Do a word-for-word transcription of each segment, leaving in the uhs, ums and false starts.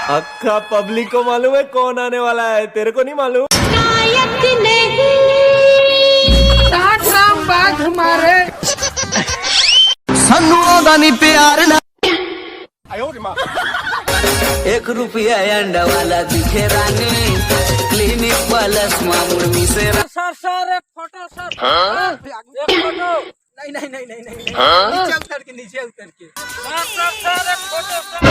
अक्खा public को मालूम है कौन आने वाला है, तेरे को नहीं मालूम? लायक नहीं। साठ राम बाघ मारे। ਸਾਨੂੰ ਆਉਂਦਾ ਨਹੀਂ ਪਿਆਰ ਨਾ। एक रुपया अंडा वाला दिखे रानी, क्लिनिक प्लस मामुड़ मिसेरा। सर सर एक फोटो सर। एक फोटो। नहीं नहीं नहीं नहीं नहीं नहीं। नीचे उतर के, नीचे उतर के। सर सर सर एक फोटो सर।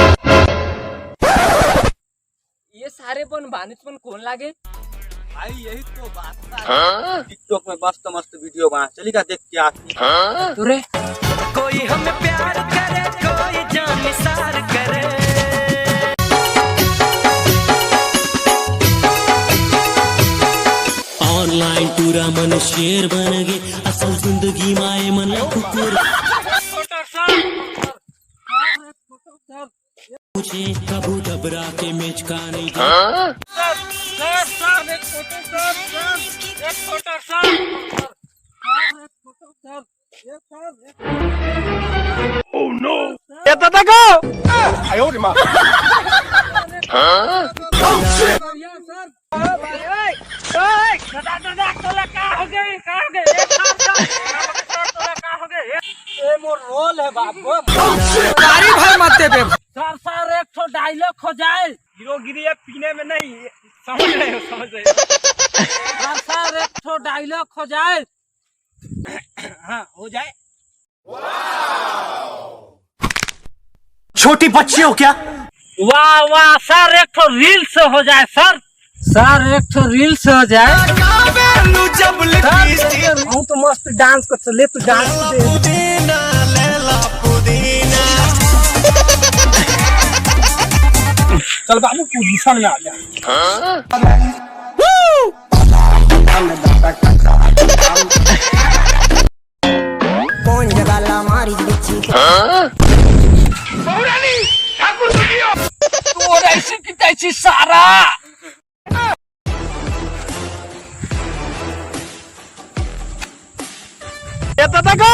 ये सारे बन बानित मन कौन लागे? भाई यही तो बात है। टिकटॉक में मस्त मस्त वीडियो बना, चलेगा देख के आती। तुरे कोई हम प्यार करे, कोई जान निसार करे। ऑनलाइन टूरा मन शेर बन गे, असल जिंदगी माए मन ला कुकुर। Photo sir. मुझे कबू डबरा के मेचका नहीं था। सर सर सर एक फोटो सर सर एक फोटो सर। सर एक फोटो सर। ये तो देखो। ए मोर रोल है बाबू। गाड़ी भर मत दे बे। सर सर एक ठो डायलॉग हो जाए। हीरोगिरी है पीने में नहीं, समझ रहे हो, समझ रहे हो। सर सर एक ठो डायलॉग हो जाए। हाँ हो जाए। छोटी बच्ची हो क्या? वाह वाह सर, एक ठो रील्स हो जाए सर। सर एक ठो रील्स हो जाए। जब हम तो मस्त डांस कर ले, तू डांस दे। चल बाबू पोजीशन में आ जा। कौन जगाला मारी बिच्छी को। तोर ऐसी की तैसी सारा। ये तो देखो।